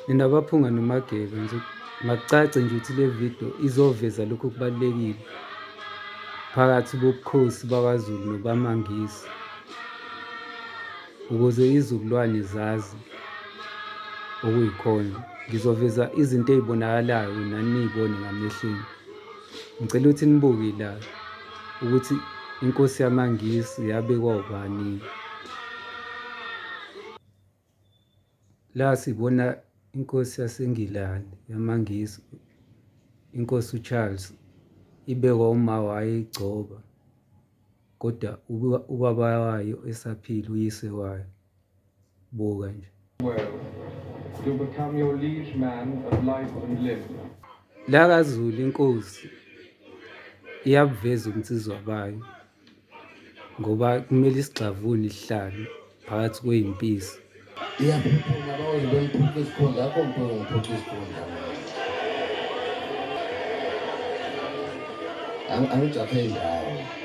Nina baphunga noMageba nje makucace nje ukuthi le video izoveza lokhu okubalulekile phakathi bobukhosi bakwaZulu nobamaNgisi ukuze izizukulwane zazi okuyikhona. Ngizoveza izinto ey'bonakalayo nani niy'bone ngamehlo enu. Ngicela ukuthi nibuke la ukuthi inkosi yamaNgisi yabekwa ubani. La sibona inkosi yaseNgilandi yamaNgisi, inkosi uCharles ibekwa uma wayo eyigcoba kodwa ubaba wayo esaphila uyise wayo. Buka nje. To become your liege man of life and limb. La kaZulu inkosi iyabuveza ubunsizwa bayo ngoba kumele isigxavuni isihlalo phakathi kweyimpisi. Iyaphuphuma bayoze bemphuca isikhundla akho muntu ozongiphuca isikhundla. Angijahe indawo.